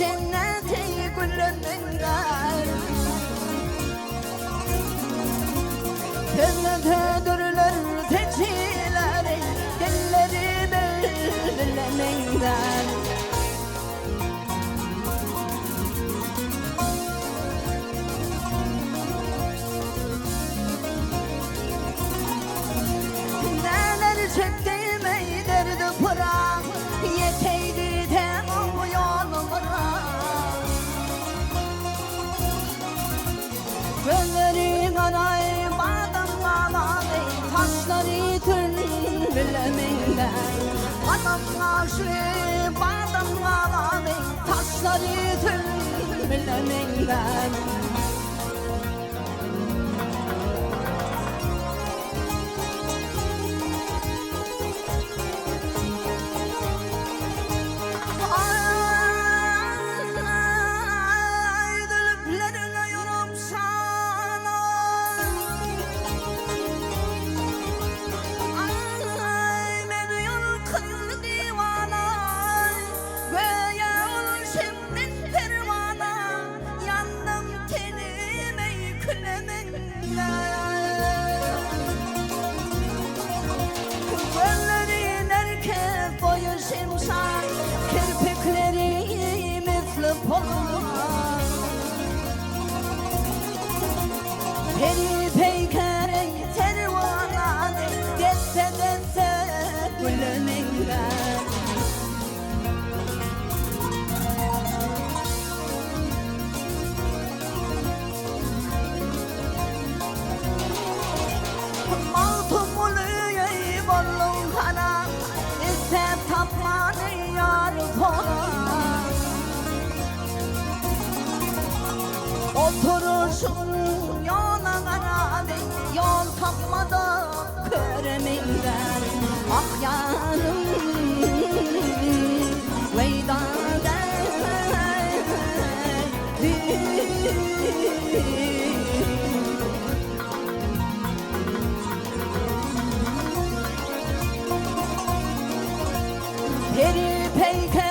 Jenneti gülle meňzär. Sözlese dürler seçiler, Dilleri bülbüle meňzär. Neler çektim ey derdi pırak, Yeteydi temam yolumuna. Gözleri karay badam galaly, Taşlary tülbüle meňzär. Badam gaşly badam galaly, Taşlary tülbüle meňzär. Ay zülplerine yorum sana. Ay meni kıldı divana, Göğe ol şimdin pervana, Yandım tenime külemenler. Gözlerin erkek boyu şimşak, Kirpikleri misli polat. Peri peykere tervana, Deste deste güle meňzär. Magtymguly boldum hana, Istep tapmany ýar sona. Oturuşun yola garady, Ýol tapmadyk köre meňzär. Ah ýarym, weýdan derdim. Peri peyker.